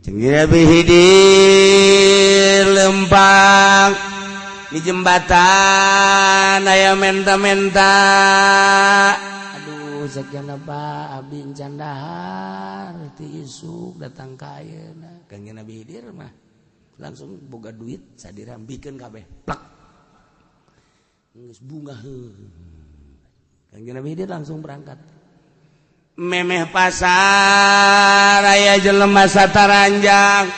Nabi Khidir lempang di jembatan aya menta-menta. Aduh, sekian apa abdi encan dahar ti isuk datang ka ayeuna. Kangjeng Nabi Khidir mah langsung boga duit sadirham bikeun kabeh plak. Geus bunga heuh. Kangjeng Nabi Khidir langsung berangkat. Memeh pasar aya jelema sataranjang.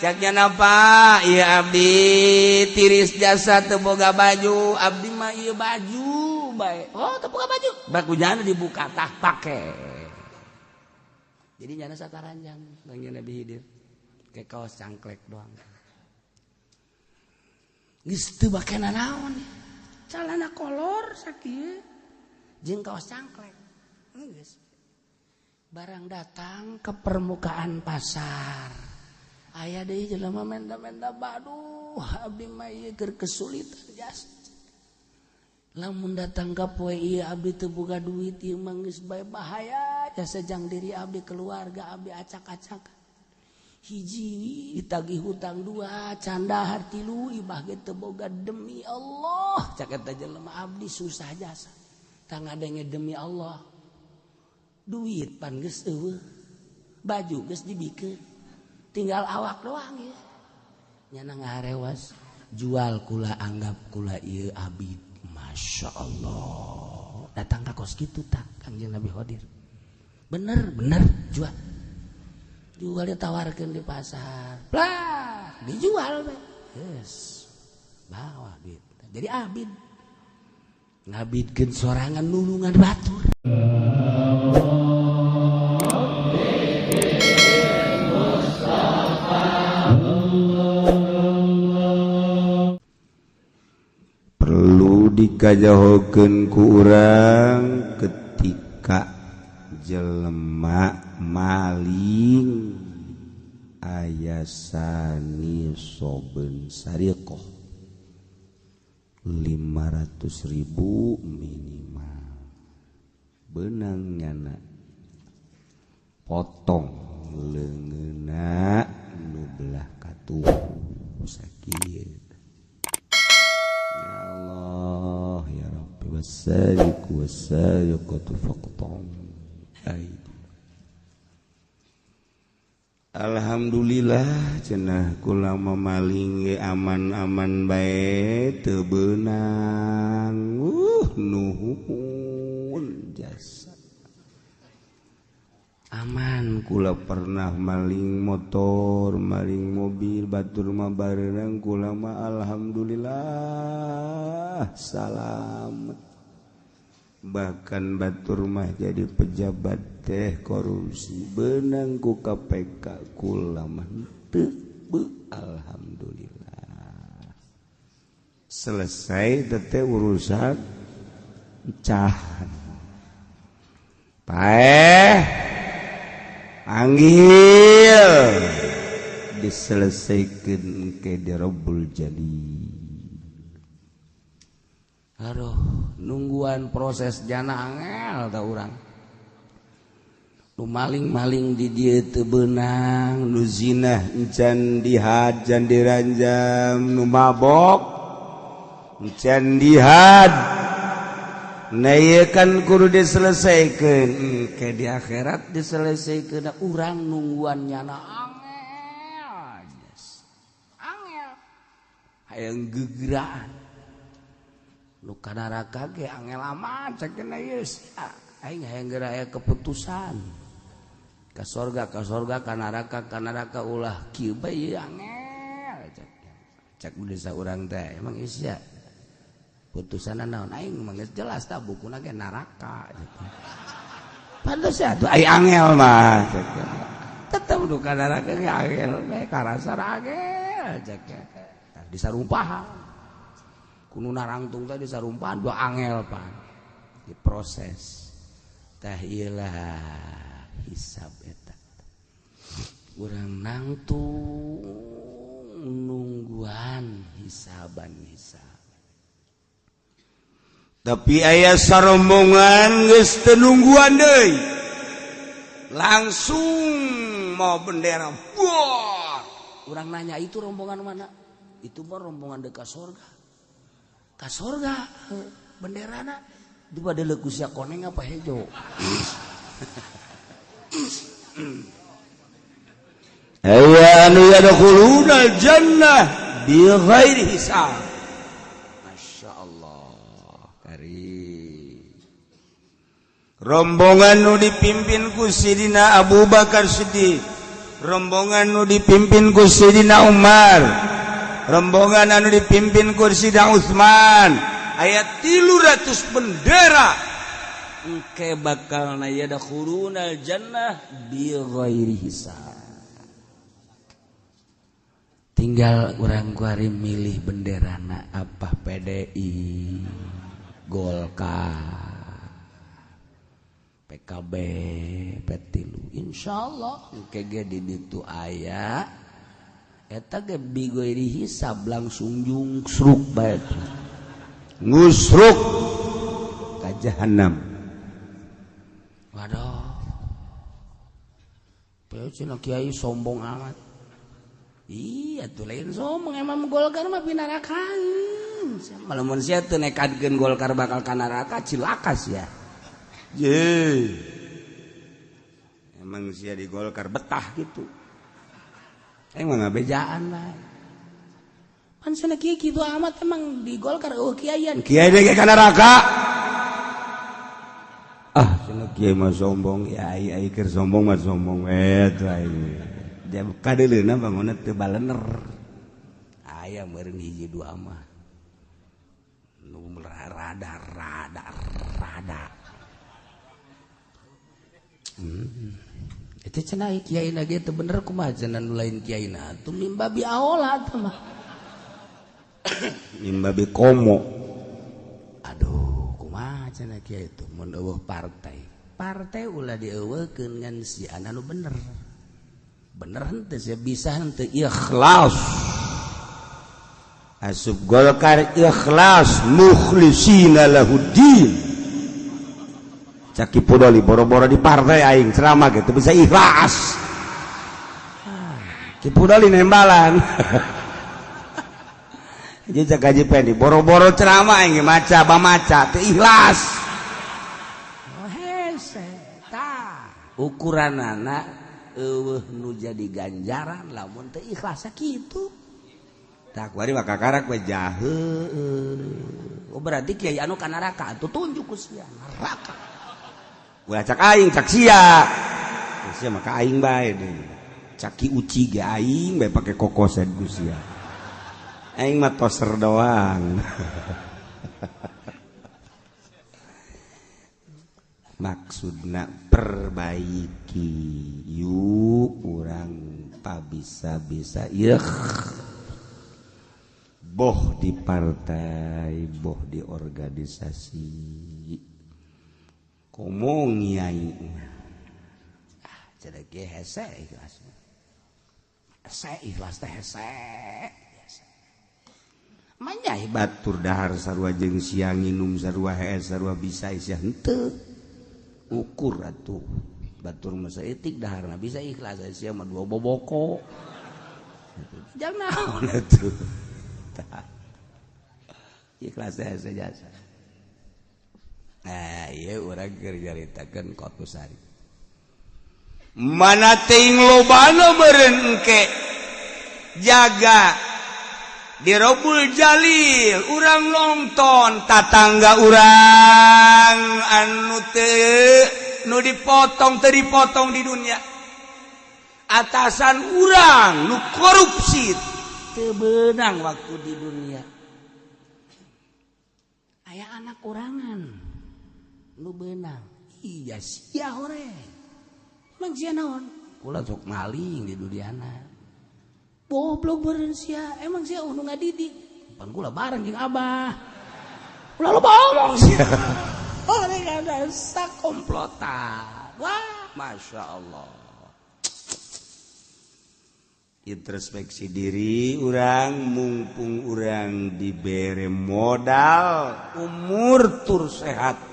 Caknya napa? Ieu abdi tiris jasa teu boga baju, abdi mah ieu baju bae. Oh, teu boga baju. Baku jana dibuka tah pake. Jadi nyana sataranjang Kangjeng Nabi Khidir. Kayak kaos cangklek doang. Geus teu bake nanaon. Calana kolor sakieu jeung kaos cangklek. Geus. Barang datang ke permukaan pasar. Aya deui jelema menta-menta, baduh abdi mah ieu keur kesulitan jasa. Lamun datang ka poe ieu abdi teu boga duit ieu mah geus bae bahaya jasa jang diri abdi keluarga abdi acak-acakan. Hiji ditagih hutang, dua candahar, tilu ibah ge teu boga demi Allah. Cak eta jelema abdi susah jasa. Tah ngadenge demi Allah. Duit pan geus eueuh, baju geus dibikeun, tinggal awak doang ya. Nyana ngarewas, jual kula anggap kula ieu abid. Masya Allah. Datang ka kos kitu tak Kangjeng Nabi Khidir. Bener bener jual. Jual ditawarkeun di pasar. Plak, dijual we. Yes. Bawa duit. Jadi abid. Ngabidkeun sorangan nulungan batur. Perlu dikajahokeun ku urang ketika jelema maling aya sani soben sariqah 500.000 minimal benang nyana potong leungeunna nu belah katuh sakit. Ya Allah ya Rabbi wasariqu wasariqatu faqta'u aidi. Alhamdulillah cenah kula maling ge aman-aman bae teu beunang. Nuhun jasa. Aman kula pernah maling motor, maling mobil, batur mah bareunang kula mah alhamdulillah salamet. Bahkan batur mah jadi pejabat teh korupsi benang ku KPK kula mah teu alhamdulillah. Selesai teh urusan cahan. Paeh panggil diselesaikan ke Rabbul Jalil. Aduh, nungguan proses jana angel ta urang. Nu maling-maling di dieu teu beunang, nu zinah encan dihad, can diranjam, nu mabok encan dihad. Nah ieu kan kudu diselesaikan ke di akhirat diselesaikan urang nungguan nyana angel. Angel. Hayang gegeraan. Nu ka neraka ge angel amat cek cenah ieu sia. Aing hayang geura aya keputusan. Ka sorga ka neraka ulah kieu bae ieu angel cek. Cek desa urang teh emang ieu sia. Putusanna naon aing mah geus jelas tah bukuna ge neraka gitu. Pantes atuh ai angel mah cek. Tetep nu ka neraka ge angel bae karasa angel cek. Tah disarumpahan. Kuno narangtung tadi sarumpahan dua angel pan diproses tah ieulah hisab eta urang nangtung nungguan hisaban hisab. Tapi aya sarombongan geus teu nungguan deui langsung mau bendera. Wah, urang nanya itu rombongan mana? Itu mah rombongan dekat sorga. Ka sorga benderana di pada leukusnya koneng apa hejo. Ayya anu yadkhuluna jannah bi ghairi hisab. Masya Allah. Kari rombongan nu dipimpin ku Sidina Abu Bakar Siddiq, rombongan nu dipimpin ku Sidina Umar, rombongan anu dipimpin ku Sidina Utsman, aya 300 bendera engke bakal na yadkhuluna jannah bi ghairi hisab. Tinggal urang kuari milih benderana apa PDI, Golkar, PKB, P3. Insyaallah engke ge di ditu aya eta ge bi ghairi hisab langsung jungsruk bae. Ngusruk ka jahanam. Waduh. Pe cenah kiai sombong amat. Iya tuh lain sombong emang Golkar mah pinarakan. Malamun sia teu nekadkeun Golkar bakal ka neraka cilaka sia. Ye. Emang sia di Golkar betah gitu. Emang ngabejaan lah. Pan cenah kieu kitu amat emang di Golkar eueuh kiaian. Kiai ge ka neraka. Ah, cenah kiai mah sombong, ya ai ai keur sombong mah sombong we tuh ai. Kadeleuna bangunna teu balener. Aya meureun hiji dua mah. Nu rada rada rada. Itu cenah kiai na ge teu bener kumaha cenah nu lain kiai na atuh mimbabi aola teh mah. Mimbabi komo. Aduh, kumaha cenah kiai teh mun eueuh partai. Partai ulah dieuweuhkeun ngan si anu bener. Bener henteu sia bisa henteu ikhlas. Asup Golkar ikhlas mukhlisina lahuddin. Caki Pudoli boro-boro di partai aing ceramah gitu bisa ikhlas. Ki Pudoli nembalan. Jadi cak Haji Pendi boro-boro ceramah aing maca bamaca teu ikhlas. Oh hese tah ukuranana eueuh nu jadi ganjaran lamun teu ikhlas sakitu. Tah kuari mah kakarak we jaheul. Oh berarti kiai anu ka neraka atuh tunjuk ku sia neraka. Ulah cak aing cak sia. Sia mah ka aing bae deui. Cak Ki Uci ge aing bae pake kokosen ku sia. Aing mah toser doang. Maksudna perbaiki yuk urang pabisa-bisa yeuh boh di partai boh di organisasi komo ngiai ah cenah ge hese ikhlas hese ikhlas teh hese manyai batur dahar sarua jeung siang nginum sarua hees sarua bisa sia henteu ukur atuh batur masa etik daharna bisa ikhlas sia mah dua boboko jangan naon atuh ikhlas hese jasa. Nah ieu urang keur nyaritakeun Kotusari mana teuing lobana meureun engke jaga di Robul Jalil urang nonton tatangga urang anu teu nu dipotong teu dipotong di dunia atasan urang nu korupsi teu beunang waktu di dunia aya anak urangan nu beunang iya sia horeng emang sia naon kula sok maling di duniana goblok beureun sia emang sia nu ngadidik pan kula bareng jeung abah ulah loba omong sia oh ada sakomplotan wah Masya Allah. Introspeksi diri urang mumpung urang dibere modal umur tur sehat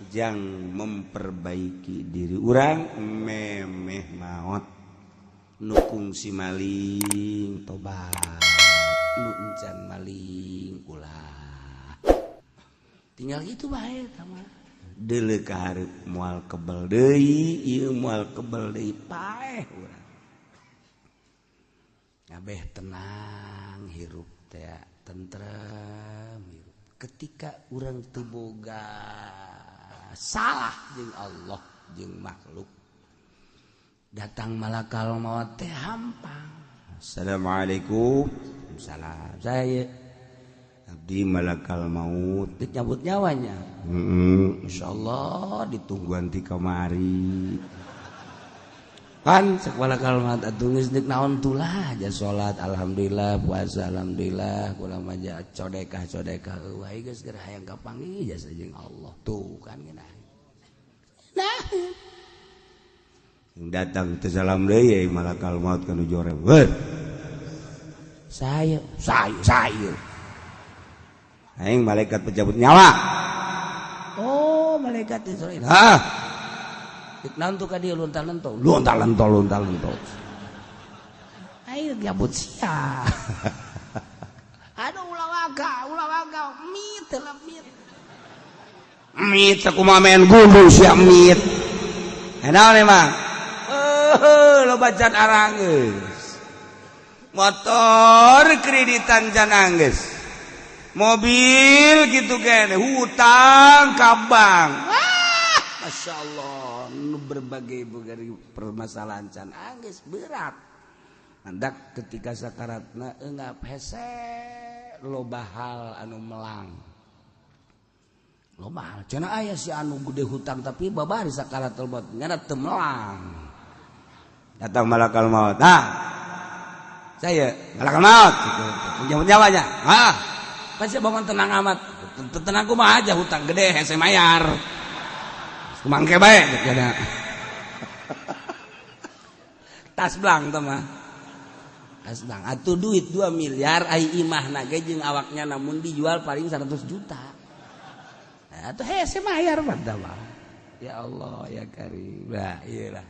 jang memperbaiki diri urang memeh maot. Nu kungsi maling tobat, nu encan maling ulah. Tinggal gitu bae eta mah. Deuleu ka hareup moal kebel deui, ieu moal kebel deui, paeh urang. Kabeh tenang hirup teh, tentrem hirup. Ketika urang teu boga salah jeung Allah jeung makhluk, datang malakal maut teh hampang. Assalamualaikum. Salam. Saya abdi malakal maut. Dicabut nyawanya. Insyaallah ditungguan ti kamari. Kan cek malakal maut atuh geus deuk naon tulah aja salat alhamdulillah, puasa alhamdulillah, kula mah aja codekah-codekah eueuh geus geura hayang kapanggih jasa jeung Allah. Tuh kan geunah. Nah, datang teu salam deui malakal maut kanu jorem. Heuh. Saya, saya, saya. Aing malaikat pencabut nyawa. Oh, malaikat Israil. Hah. Naon tuh ka dieu luntal-lento. Luntal-lento, luntal-lento. Aing nyabut sia. Aduh ulah waga, mit lah mit. Mit kumaha maen gundu sia mit. Naon emang? Loba can aranggeus. Motor kreditan can anggeus. Mobil gitu kene hutang ka bank. Wah, Masya Allah, nu berbagai permasalahan can anggeus berat. Mandak ketika sakaratna eungap hese loba hal anu melang. Loba hal cenah aya si anu gede hutang tapi babari sakaratul maut nyana teu melang. Datang malakal maut. Nah, saya malakal maut gitu. Pencabut nyawanya. Ah, pasti bangun tenang amat. Tenang kumaha aja hutang gede hese mayar. Kumangke bae gitu. Tas blang teh mah. Tas blang atuh duit 2 miliar ai imahna ge jeung awaknya namun dijual paling 100 juta. Nah, atuh hese mayar mah. Ya Allah ya Karim. Nah, iyalah.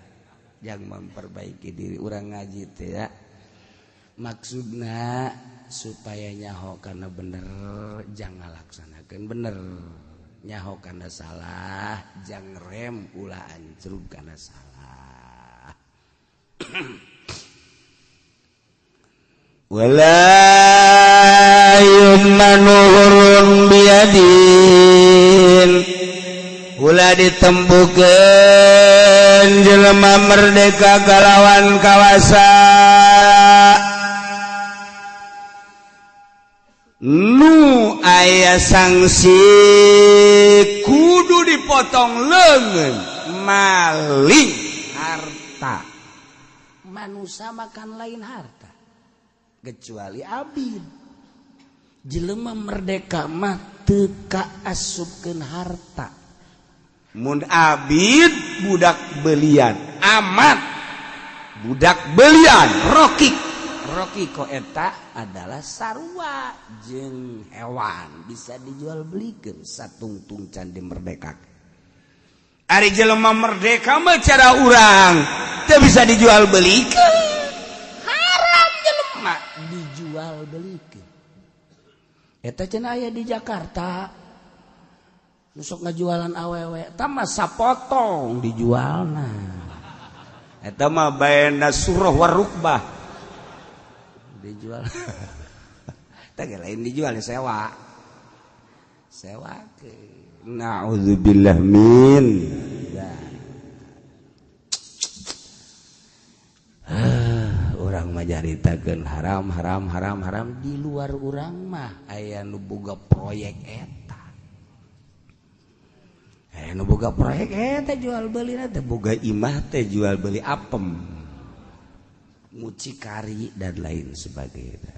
Yang memperbaiki diri orang ngaji teh ya. Maksudna supaya nyaho karena bener jangan laksanakan bener, nyaho karena salah jangan rem ulah ancrub karena salah. Wala yumanuhurun biyadin ulah ditempukeun jelema merdeka kalawan kawasa nu aya sanksi kudu dipotong leungeun maling harta. Manusia makan lain harta kecuali abid. Jelema merdeka mah teu kaasupkeun harta. Mun abid budak belian, amat budak belian, rokik. Roki ko eta adalah sarua jeung hewan bisa dijual belikeun satungtung can dimerdekakeun. Ari jelema merdeka mah cara urang teu bisa dijual belikeun. Haram jelema dijual belikeun. Eta cenah aya di Jakarta. Nu sok ngajualan awewe eta mah sapotong dijualna. Eta mah baena surah warukbah. Dijual. Teh lain dijual sewa. Sewa ke. Na'udzubillah min. Urang mah caritakeun haram haram haram haram di luar urang mah aya nu boga proyek eta. Aya nu boga proyek eta jual beulina teh boga imah teh jual beli apem. Mucikari dan lain sebagainya.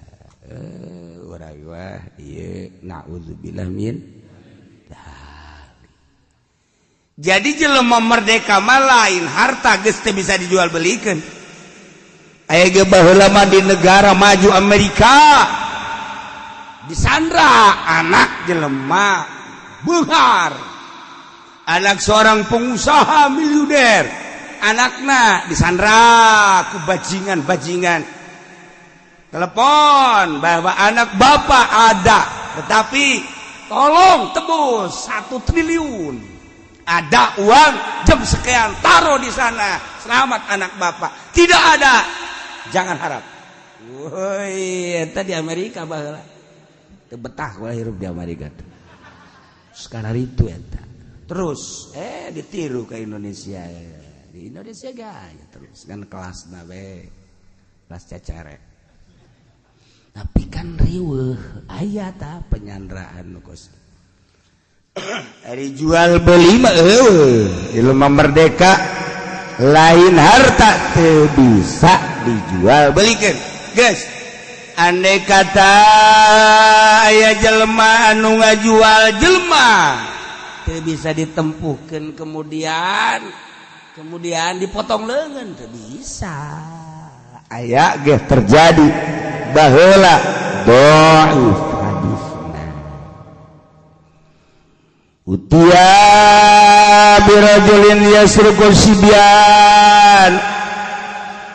Urang mah ieu naudzubillah min dzalik. Jadi jelema merdeka mah lain harta geus teu bisa dijual belikeun. Aya ge baheula mah di negara maju Amerika disandra anak jelema beunghar, anak seorang pengusaha miliuder Anakna disandra ku bajingan-bajingan. Telepon bahwa anak bapak ada, tetapi tolong tebus 1 triliun. Ada uang jam sekian, taruh di sana. Selamat anak bapak. Tidak ada, jangan harap. Woi, eta di Amerika baheula. Teu betah gua hirup di Amerika tuh. Sekarang itu eta. Terus ditiru ke Indonesia. Di Indonesia gaya terus kan kelasna we. Kelas cacarek. Tapi kan riweuh aya ta penyanderaan nu kos. Ari jual beli mah eueuh, jelema merdeka lain harta teu bisa dijual belikan. Guys, andai kata aya jelema anu ngajual jelema teu bisa ditempuhkeun kemudian kemudian dipotong leungeun teu bisa. Aya ge terjadi baheula dhaif hadisna. Utiya birajulin yasruku sibyan.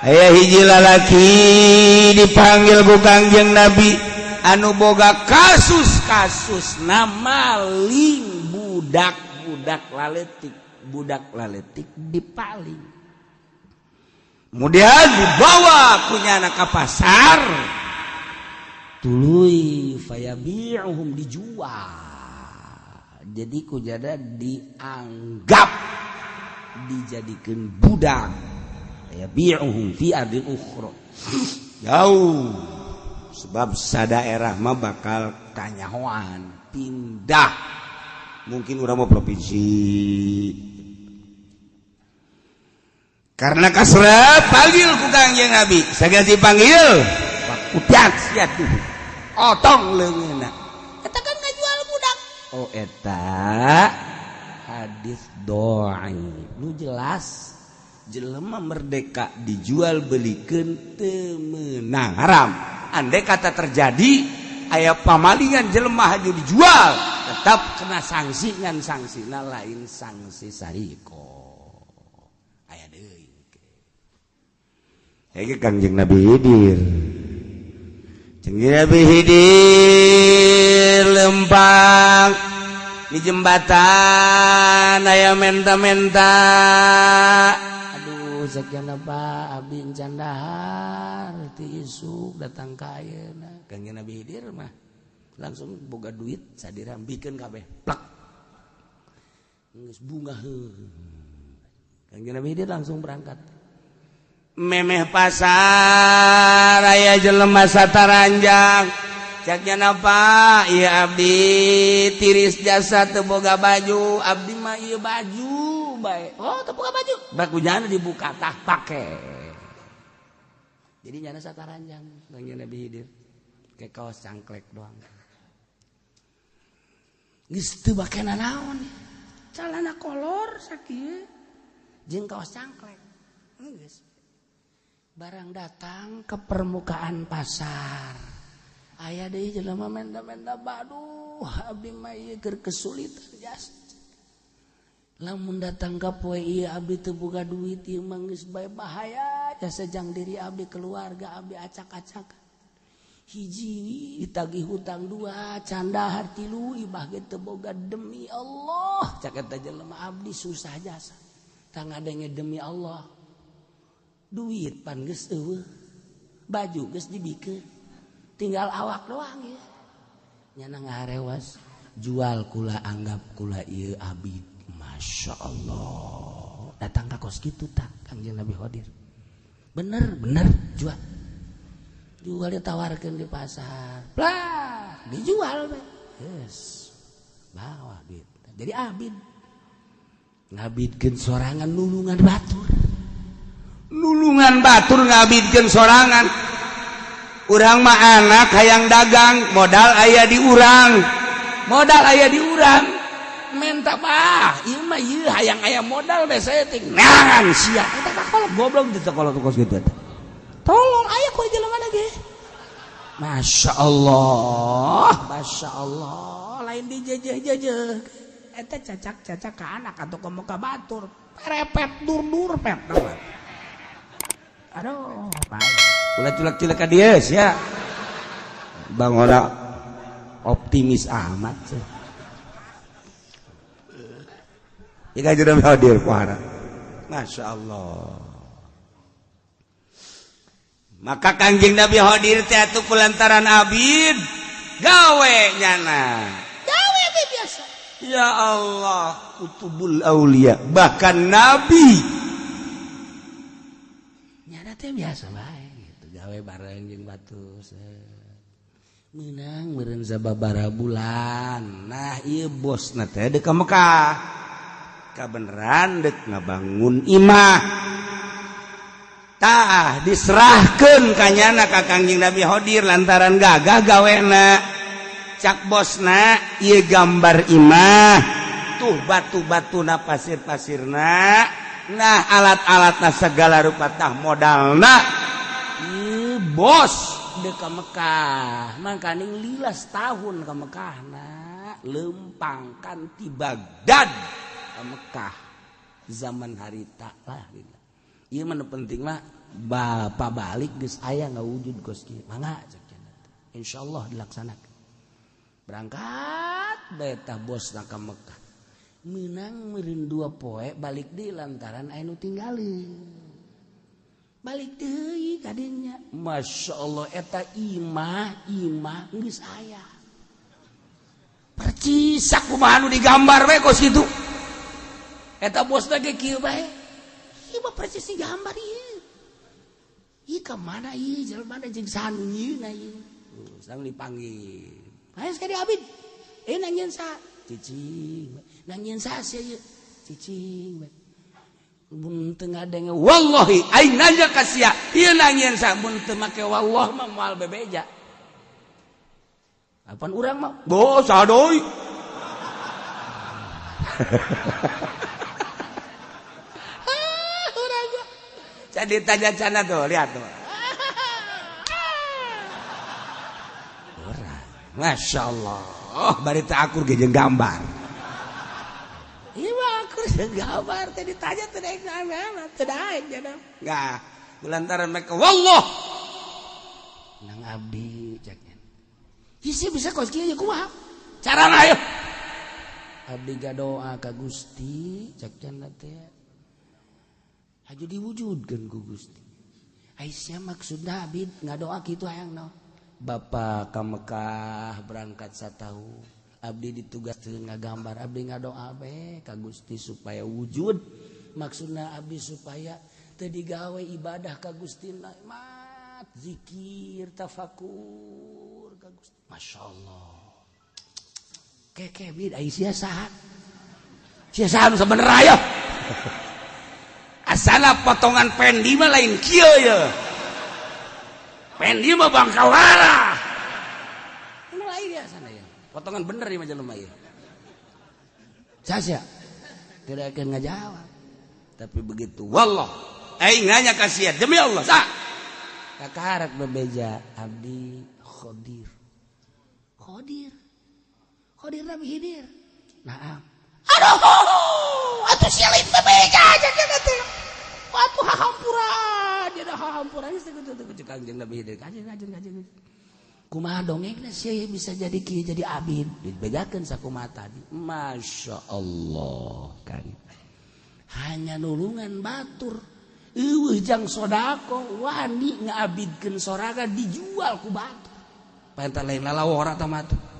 Aya hiji lalaki dipanggil ku Kangjeng Nabi anu boga kasus-kasus maling budak-budak laletik, budak laletik dipaling. Kemudian dibawa kunyana ka pasar, tuluy fayabi'uhum dijual. Jadi kujada dianggap dijadikan budak. Yabi'uhum fi ardin ukhra. Jauh. Sebab sadaerah mah bakal kanyahoan, pindah. Mungkin urang mau provinsi. Karena kasra panggil ku Kangjeng Nabi. Sagala dipanggil, pakutiat sia tuh. Otong leungeunna. Eta kan ngajual budak. Oh eta hadis dhaif. Lu jelas jelema merdeka dijual belikeun teu meunang, haram. Andai kata terjadi aya pamalingan jelema haju dijual, tetap kena sanksi ngan sanksina lain sanksi sariko. Aya deui. Ieu Kangjeng Nabi Hidir. Kangjeng Nabi Hidir lempang di jembatan aya menta-menta. Aduh sekian apa abdi encan dahar ti isuk datang ka ayeuna. Kangjeng Nabi Hidir mah langsung boga duit sadirambikeun kabeh plak. Geus bunga heuh. Kangjeng Nabi Hidir langsung berangkat. Memeh pasar aya jelema sataranjang. Caknya napa? Iya abdi tiris jasa teu boga baju, abdi mah ieu baju bae. Oh, teu boga baju. Bakujana dibuka tah pake. Jadi nyana sataranjang Kangjeng Nabi Hidir. Kayak kaos cangklek doang. Geus teu bake nanaon. Calana kolor sakieu jeung kaos cangklek. Geus. Barang datang ke permukaan pasar. Aya deui jelema menta-menta, baduh abdi mah ieu keur kesulitan jasa. Lamun datang ka poe ieu abdi teu boga duit ieu mah geus bae bahaya jasa jang diri abdi keluarga abdi acak-acakan. Hiji ditagih hutang, dua can dahar, tilu ibah ge teu boga, demi Allah cak eta jelema abdi susah jasa. Tah ngadenge demi Allah. Duit pan geus eueuh, baju geus dibikeun, tinggal awak doang ya. Nyana ngarewas jual kula anggap kula ieu abid. Masya Allah. Datang ka kos kitu tak Kangjeng Nabi Khidir. Bener bener jual. Jual ditawarkeun di pasar. Blah, dijual we. Yes. Bawa duit. Jadi abid. Ngabidkeun sorangan nulungan batur. Nulungan batur ngabidkeun sorangan. Urang mah anak hayang dagang, modal aya di urang. Modal aya di urang. Menta bah, ieu mah ieu hayang aya modal be saeutik. Nangan sia. Eta mah kolot goblok di kolot kos kitu eta. Tolong aya ku jelema ge. Masya Allah, Masya Allah, lain dijejeh-jejeh. Eta cacak-cacak ka anak atau ka muka batur. Repet dur-dur pet. Aduh, payah. Ulah culak-culak ka dieu sia. Bang ora optimis amat sih. Ieu jeung hadir pohara. Masya Allah. Maka Kangjeng Nabi Hadir teh atuh kulantaran abid gawe nyana. Gawe biasa. Ya Allah, kutubul aulia, bahkan nabi. Nyana teh biasa bae gitu, gawe bareng jeung batu. Meunang meureun sababaraha bulan. Nah, ieu bosna teh deuk ka Mekah. Kabeneran deuk ngabangun imah. Tah diserahkeun ka nyana ka Kangjeng Nabi Hadir lantaran gagah gawena. Cak bosna ieu gambar imah tuh batu-batuna pasir-pasirna, nah alat-alatna segala rupa tah modalna. Ieu bos deuk ka Mekah, mangkaning lilas tahun ka Mekahna, lempangkan ti Baghdad ka Mekah zaman harita lah gitu. Ieu mah nu penting mah bapak balik geus aya ngawujud kos kieu. Mangga cek cenah. Insyaallah dilaksanakan. Berangkat beta bosna ka Mekah. Meunang meureun 2 poe balik deui lantaran aya nu tinggalin. Balik deui ka dinya. Masya Allah eta imah geus aya. Percis sakumaha nu digambar we kos kitu. Eta bosna ge kieu bae. Ieu mah percis digambar ieu. Ieu ka mana ieu jelema jeung saha nu nyieunna ieu. Sang dipanggil. Ayo sekali abid. Nangieun sa cicing. Nangieun sa sia ieu. Cicing. Mun teu ngadenge wallahi aing nanya ka sia. Ieu nangieun sa mun teu make wallah mah moal bebeja. Apan urang mah bo sadoy. Urang mah. Jadi tanya cana tuh, lihat tuh. Masya Allah, bari teu akur ge jeung gambar. Ieu mah akur jeung gambar teh ditanya teu daek naon, teu daek cenah. Enggak, lantaran mereka wallah. Nang abdi cek nya. Hisi bisa kos kieu kumaha? Carana ayo. Abdi gadoa ka Gusti cek cenah teh. Hayu diwujudkeun ku Gusti. Aisyah maksudna abdi ngadoa kitu hayang naon? Bapak ka Mekah berangkat satahu abdi ditugaskeun ngagambar abdi ngadoa we ka Gusti supaya wujud maksudna abdi supaya teu digawe ibadah ka Gusti nikmat zikir tafakur ka Gusti. Masya Allah keke bid ai sia saha sia saha nu sabenerna ayo asana potongan pendi mah lain kieu ye. Pendi mah bangkawara. Ini lain ya sana ya. Potongan bener ya jelema ieu. Sasya tidak akan ngajawab. Tapi begitu wallah aing nanya ka sia demi Allah sa. Kakarak bebeja abdi Khodir. Khodir. Khodir Nabi Khidir. Naam. Aduh, atuh sia lain bebeja aja teh. Atuh hahampuran, dia hahampuran geus teu Kangjeng Nabi Khidir. Kanjeng. Kumaha dongengna sia bisa jadi kieu jadi abid. Dibejakeun sakumaha tadi. Masya Allah kan. Hanya nulungan batur. Eueuh jang sodako wani ngaabidkeun soraga dijual ku batur. Pantar lain lalawora tah mah tuh.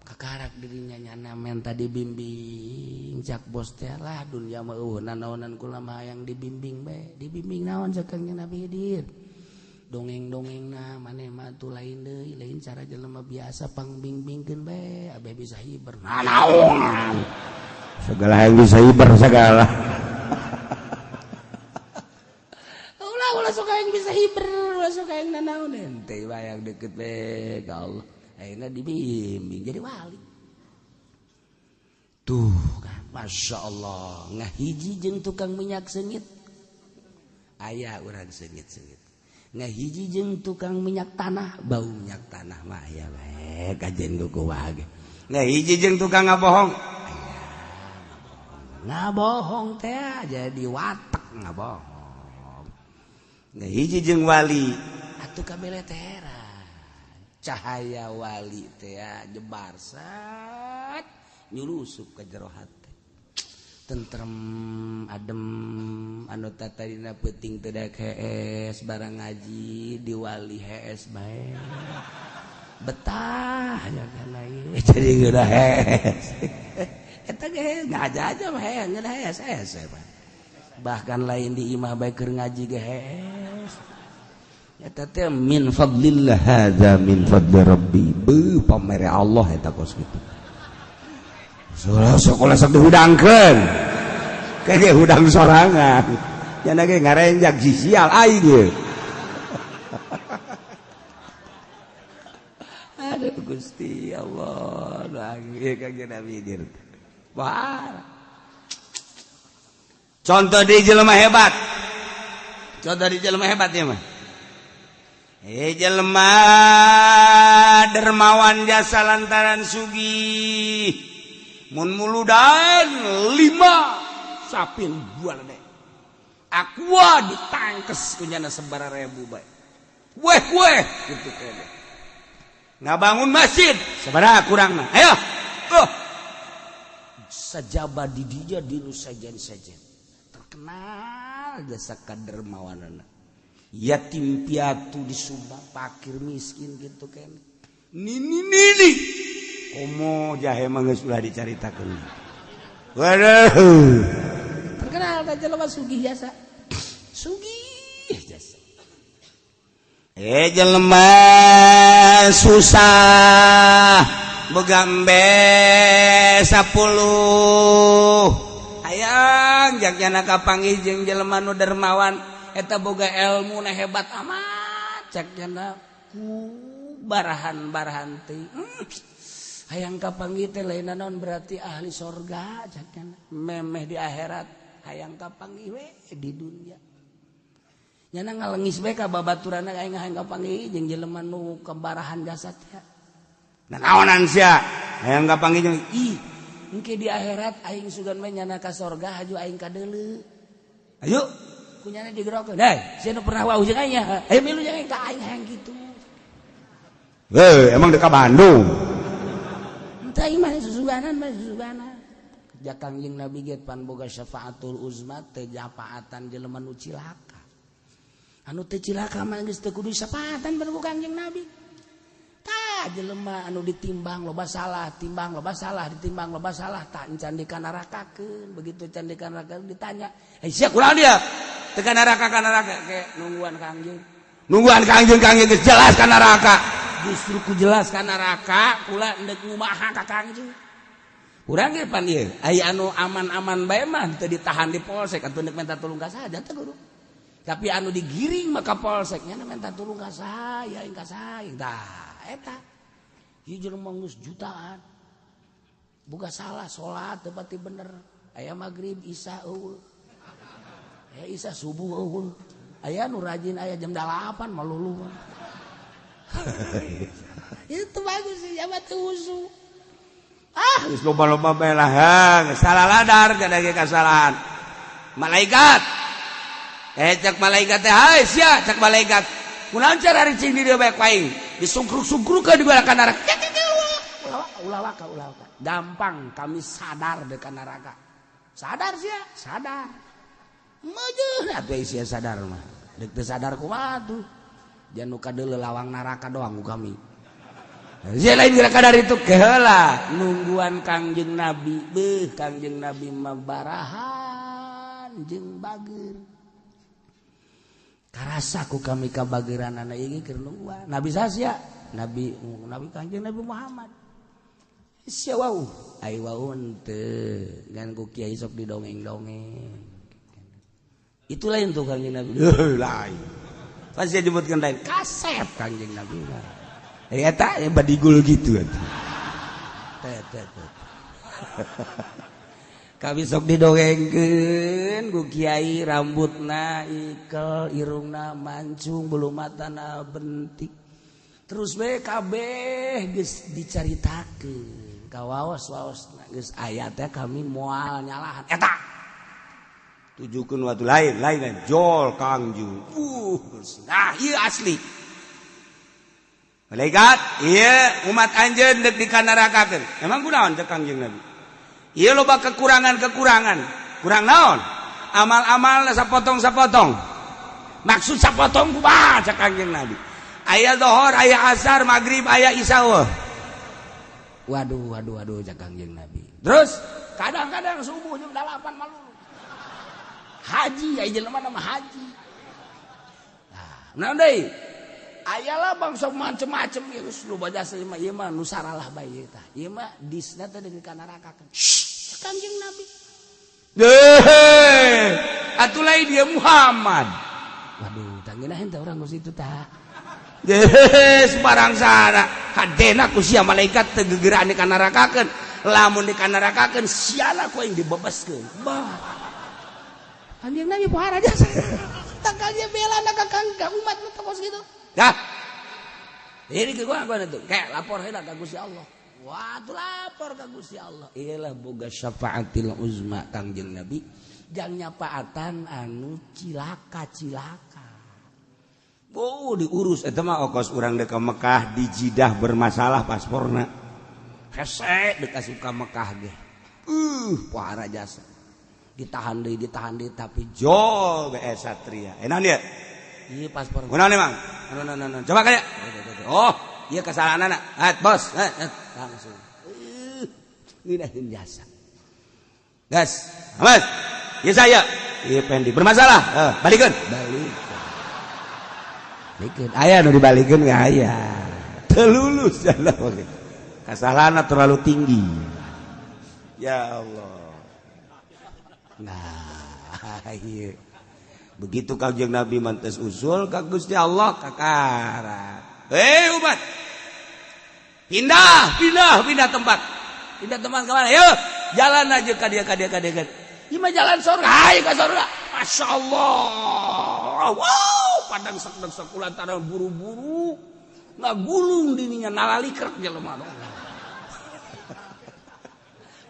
Kakarak dirinya nyana menta dibimbing cak bos teh lah dunya mah eueuh nanaonan kula mah hayang dibimbing bae. Dibimbing naon cak Kangjeng Nabi Khidir. Dongeng-dongengna maneh mah tuh lain deui, lain cara jelema biasa pangbimbingkeun bae abeh bisa hiber. Nanaon. Segala yang bisa hiber segala. Ulah ulah sok yang bisa hiber, ulah sok yang nanaon ente bayang deket bae ka Allah. Akhirnya dibimbing jadi wali. Tuh kan, Masya Allah. Ngahiji jeung tukang minyak seungit. Aya urang seungit-seungit. Ngahiji jeung tukang minyak tanah, bau minyak tanah mah aya bae kajen kuku wae. Ngahiji jeung tukang ngabohong. Aya ngabohong. Ngabohong teh jadi watak ngabohong. Nah, hiji jeung wali atuh kabeh teh cahaya wali teh jebar sat nyulusup ke jero hate. Tentrem adem anu tatadina peuting teu daek hees barang ngaji di wali hees bae. Betah ya kana ieu jadi geura hees. Eta ge ngaja aja mah hees ngeunah hees hees. Bahkan lain di imah bae keur ngaji ge hees. Eta teh min fadlillah hadza min fadli rabbi. Beuh pamere Allah eta kos kitu. Sekolah sok dihudangkeun. Kege hudang sorangan. Nya ge ngarenjak sisial aing ge. Aduh Gusti Allah, lagi kage Nabi dir. Wah. Contoh di jelema hebat. Contoh di jelema hebat ya mah. Jelema dermawan jasa lantaran sugih. Mun muludan 5 sapin bual deh. Aqua ditangkes kunyana sabaraha ribu bae. Weh weh gitu kene. Ngabangun masjid sabaraha kurangna. Ayo. Sajaba di dinya dinu sajen-sajen. Terkenal jasa kadermawanana. Yatim piatu di Sumba, fakir miskin gitu kene. Nini nini. Komo jahe mah geus ulah dicaritakeun. Waduh. Terkenal ka jelema sugih jasa. Sugih jasa. Jelema susah boga embe 10. Hayang jaknyana kapanggih jeung jelema nu dermawan eta boga ilmu na hebat amat cak jana ku barahan-barahan teh. Hayang kapanggih teh lain naon berarti ahli sorga cak jana memeh di akhirat hayang kapanggih we di dunia. Nyana ngalengis bae ka babaturanna aing hayang kapanggih jeung jelema nu kebarahan jasad ya. Nah naonan sia hayang kapanggih jeung ih engke di akhirat aing sugan we nyana ka sorga haju aing ka deuleu. Ayo kunyana digerokeun. Hei, sia nu pernah wau jeung aing nya. Ayo milu jeung aing ka aing hayang kitu. Heuh, emang deka Bandung. Henteu aing mah susuganan mah susuganan. Ja Kangjeng Nabi ge pan boga syafaatul uzma teh nyafaatan jelema nu cilaka. Anu teu cilaka mah geus teu kudu syafaatan pan ku Kangjeng Nabi. Tah jelema anu ditimbang loba salah, timbang loba salah, ditimbang loba salah, tah encan dikanarakakeun. Begitu can dikanarakakeun ditanya, "Eh sia kunaon dia?" Teu ka neraka ka neraka ke nungguan Kangjeng. Nungguan Kangjeng Kangjeng geus jelas ka neraka. Justru ku jelas ka neraka, kula endek ngumaha ka Kangjeng. Urang ge pan ieu, aya anu aman-aman bae mah teu ditahan di polsek atuh endek minta tulung ka saha teh kudu. Tapi anu digiring mah ka polsek nya minta tulung ka saya, aing ka saya. Tah eta. Ieu jelema geus jutaan. Boga salah salat teu pati bener. Aya magrib isya eueuh. Aya isya subuh eueuh. Aya nu rajin aya jam 8 malulu. Itu bagus sih, jabat usu. Ah, geus loba-loba bae lah, geus salah ladar kada ge kasalahan. Malaikat. Cek malaikat teh, hai sia, cek malaikat. Kunaon cara ricing di dieu bae ku aing? Disungkruk-sungkruk di bala ka neraka. Ulah waka, ulah waka. Gampang kami sadar deuk ka neraka. Sadar sia, sadar. Meujeun atuh sia sadar mah. Deuk teu sadar kumaha tuh? Jangan nu kadeuleu lawang neraka doang ku kami. Sia lain geura kadar itu keheula nungguan Kangjeng Nabi. Beuh Kangjeng Nabi mah barahan jeung bager. Karasa ku kami kabageranana ieu keur nungguan. Nabi saha? Nabi Nabi Kangjeng Nabi Muhammad. Sia wau, ai wau henteu ngan ku kiai sok didongeng-dongeng. Itu lain tuh Kangjeng Nabi. Lain. Pasti disebutkan lain. Kasep Kangjeng Nabi mah. Eta badigul gitu atuh. Teh teh teh. Kami sok didongengkeun ku kiai rambutna ikel, irungna mancung, bulu matana bentik. Terus we kabeh geus dicaritakeun. Kawaos-waos geus aya teh kami moal nyalahan eta. Tujukeun waktu lain, lain jol Kangjeng. Nah, ieu asli. Malaikat, iya umat anjeun deuk dikanarakakeun. Emang kunaon cek Kangjeng Nabi? Ieu loba kekurangan-kekurangan. Kurang naon? Amal-amal sapotong-sapotong. Maksud sapotong kumaha cek Kangjeng Nabi? Aya zuhur, aya asar, maghrib, aya isya. Waduh, waduh, waduh cek Kangjeng Nabi. Terus kadang-kadang subuh jam 8 malu. Haji, aya jelema nama haji. Nah, naon deui? Ayalah bangsa macem-macem ya geus loba jasa mah ieu mah nu saralah bae ieu tah. Ieu mah disna teh dikanarakakeun. Kangjeng Nabi. Deh, atuh lain dia Muhammad. Waduh, tanggeuna henteu urang geus itu tah. Deh, sembarang sana. Kadena ku sia malaikat teu gegeraan dikanarakakeun. Lamun dikanarakakeun siana ku aing dibebaskeun. Bah. Kangjeng Nabi pohara jasa. Tangkal dia bela na ka kang umat nu tokos gitu. Dah. Ini ke gua tuh. Kayak lapor heula ka Gusti Allah. Wah, tuh lapor ka Gusti Allah. Iyalah boga syafaatil uzma Kangjeng Nabi. Jang nyapaatan anu cilaka-cilaka. Oh, diurus eta mah okos urang deuk ka Mekah di Jidah bermasalah pasporna. Hese deuk asup ka Mekah ge. Pohara jasa. Ditahan deui tapi jol bae satria. Enak dia. Iya paspor. Kunaon emang? No. Coba kayak. Oh, iya kesalahan anak. Hat, bos. Hat, langsung. Ngeunaheun jasa. Gas. Mas. Iya saya. Iya pendi bermasalah. Balikeun. Balikeun. Aya nu dibalikeun ge aya. Teu lulus jalan oge. Kesalahanna terlalu tinggi. Ya Allah. Nah, iya. Begitu Kangjeng Nabi mantes usul ka Gusti Allah kakarat. Umat. Pindah tempat. Pindah tempat ke mana? Yuk, jalan aja ka dia. Ieu mah jalan surga, hayu ka surga. Masya Allah. Wow, padang sek-sek lantaran buru-buru ngagulung dininya nalalikrek jelema.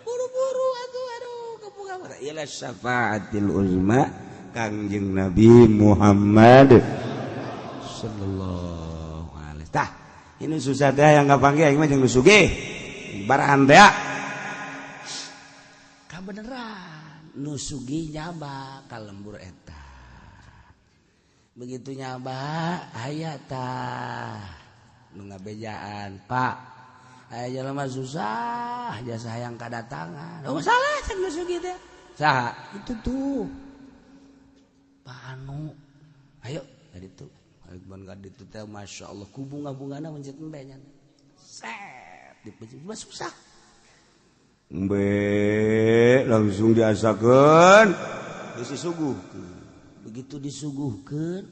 Buru-buru atuh aduh kebuka. Ila syafaatil uzma Kangjeng Nabi Muhammad sallallahu alaihi. Tah, ini susah teh yang kapanggih aing mah jeung nu sugih. Barahan teh. Kabeneran nu sugih nyaba ka lembur eta. Begitu nyaba aya tah nu ngabejaan, Pak. Aya jelema susah jasa hayang kadatangan. Oh, salah cek nu sugih teh. Saha? Itu tuh. Pak Anu, ayo dari itu, ayo ban ka ditu teh masya Allah ku bunga-bungana mencet embe nya. Set dipencet mah susah. Embe langsung diasakeun, geus disuguhkeun. Begitu disuguhkeun,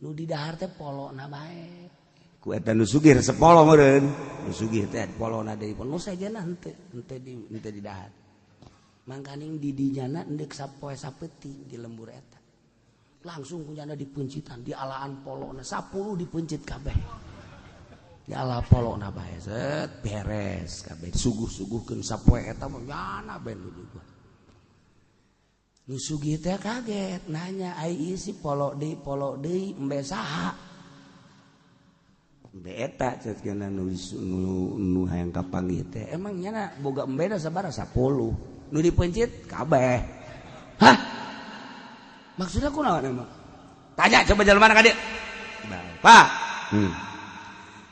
nu di dahar teh polona bae. Ku eta nu sugih resep polo meureun. Nu sugih teh polona deui, nu sajana henteu, henteu di dahar. Mangkaning di dinyana endek sapoe sapeuting di lembur eta. Langsung kunyana dipencitan di alaan polona 10 dipencit kabeh. Di ala polona bae set beres kabeh suguh-suguhkeun sapoe eta mah nyana bae nu juga. Nu sugih teh kaget nanya ai ieu si polo deui embe saha? Embe eta cek cenah nu hayang kapanggih teh. Emang nyana boga embe da sabaraha 10. Nu dipencit kabeh. Hah? Maksudnya kunaon emang? Tanya coba jalan mana ka dieu? Bapak.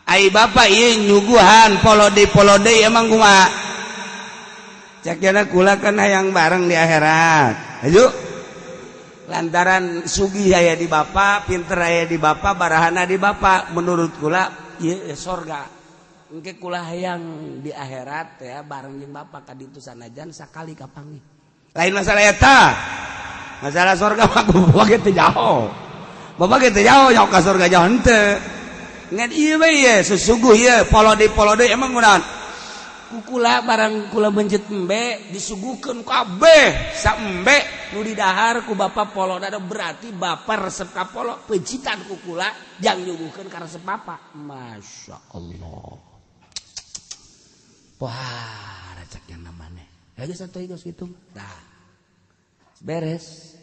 Ai bapak ieu nyuguhan polo deui emang kumaha? Cek jana kula kan hayang bareng di akhirat. Ayo. Lantaran sugih aya di bapak, pinter aya di bapak, barahana di bapak, menurut kula ieu sorga. Engke kula hayang di akhirat ya bareng jeung bapak ka ditu sanajan sakali kapanggih. Lain masalah eta. Masalah sorga mah bapak ge teu jauh. Bapak ge teu jauh, jauh ka sorga jauh henteu. Ngan ieu we ye susuguh ieu polo deui emang kunaon? Kukula barang kula mencet embe disuguhkeun kabeh saembe nu didahar ku bapak polo da berarti bapak resep ka polo peuncitan ku kula jang nyuguhkeun ka resep bapak. Masya Allah. Pohara cek yang namanya. Ya geus atuh geus kitu. Tah. Beres.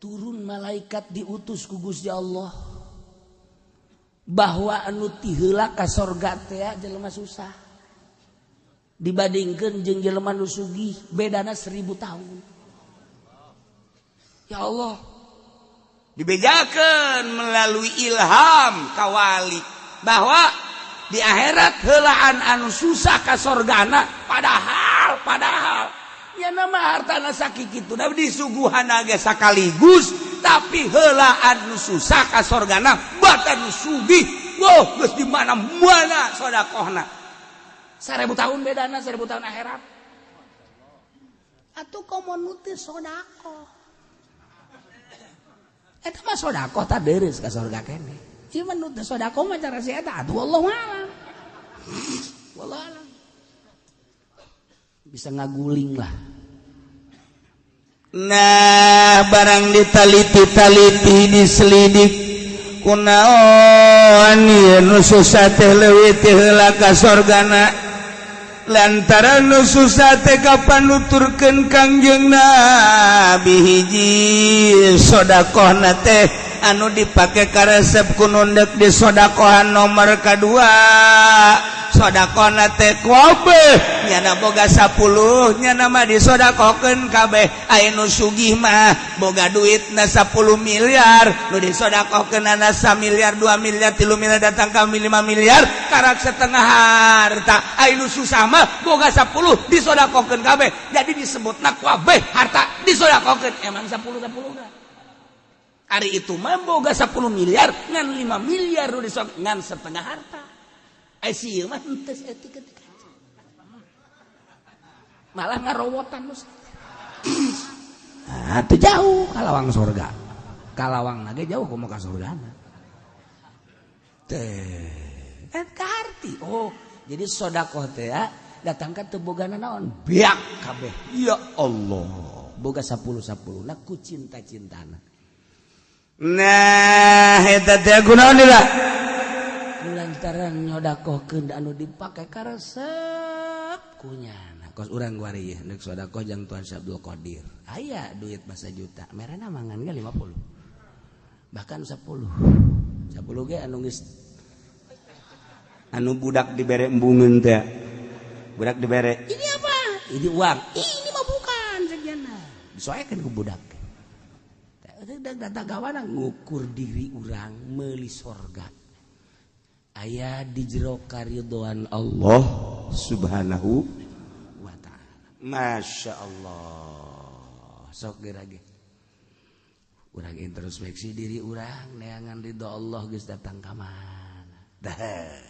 Turun malaikat diutus ku Gusti Allah. Bahwa anu ti heula ka sorga teh jelema susah. Dibandingkeun jeung jelema nu sugih bedana 1000 tahun. Ya Allah. Dibejakeun melalui ilham kawali bahwa di akhirat heulaan anu susah ka sorgana padahal nya nama hartana sakitu da disuguhan ge sakaligus tapi heulaan nu susah ka sorgana batan nu sugih wah geus di mana-mana sodakohna 1000 tahun bedana 1000 tahun akhirat atuh komo nu teu sodakoh eta mah sodakoh tah deureus ka sorga keneh. Ieu mah nu teu sodakoh mah cara si eta atuh wallahu alam. Wallahu alam. Bisa ngaguling lah. Nah, barang ditaliti-taliti diselidik kunaon ieu nu susah teh leuwih ti heula ka sorgana lantaran nu susah teh kapan nuturkeun Kangjeng Nabi hiji sodakohna teh anu dipake karesep ku nu ndek disodakohan nomor kadua sodakohna teh kabeh nyana boga 10 nyana mah disodakohkeun kabeh aya nu sugih mah boga duitna 10 miliar nu disodakohkeunana 1 miliar 2 miliar 3 miliar datang ka 5 miliar karak setengah harta aya nu susah mah boga 10 disodakohkeun kabeh jadi disebutna kabeh harta disodakohkeun emang 10 10 na ari itu mah boga 10 miliar ngan 5 miliar nu disok ngan setengah harta. Ai si ieu mah henteu etik etik. Malah ngarowotan nu. Nah, teu jauh kalawang surga. Kalawang ge jauh komo ka surgana. Teh, kaharti. Oh, jadi sodakoh teh ya, datang ka teu bogana naon? Beak kabeh. Ya Allah. Boga 10 10 na ku cinta-cintana. Nah, eta teh kunaon deui? Lantaran nyodakohkeun anu dipake karesep kunyana. Kos urang guari ieu neuk sodakoh jang Tuan Syabdul Qadir. Aya duit masa juta, merena mangan ge 50. Bahkan 10. 10 ge anu geus anu budak dibere embungeun teh. Budak dibere. Ini apa? Ini uang. Ini mah bukan sekianna. Disoekeun ku budak. Datang gawana ngukur diri urang meuli sorga. Aya di jero karidhoan Allah Subhanahu wa ta'ala. Masya Allah. Sok geura ge. Urang introspeksi diri urang neangan ridho Allah geus datang ka mana. Dah.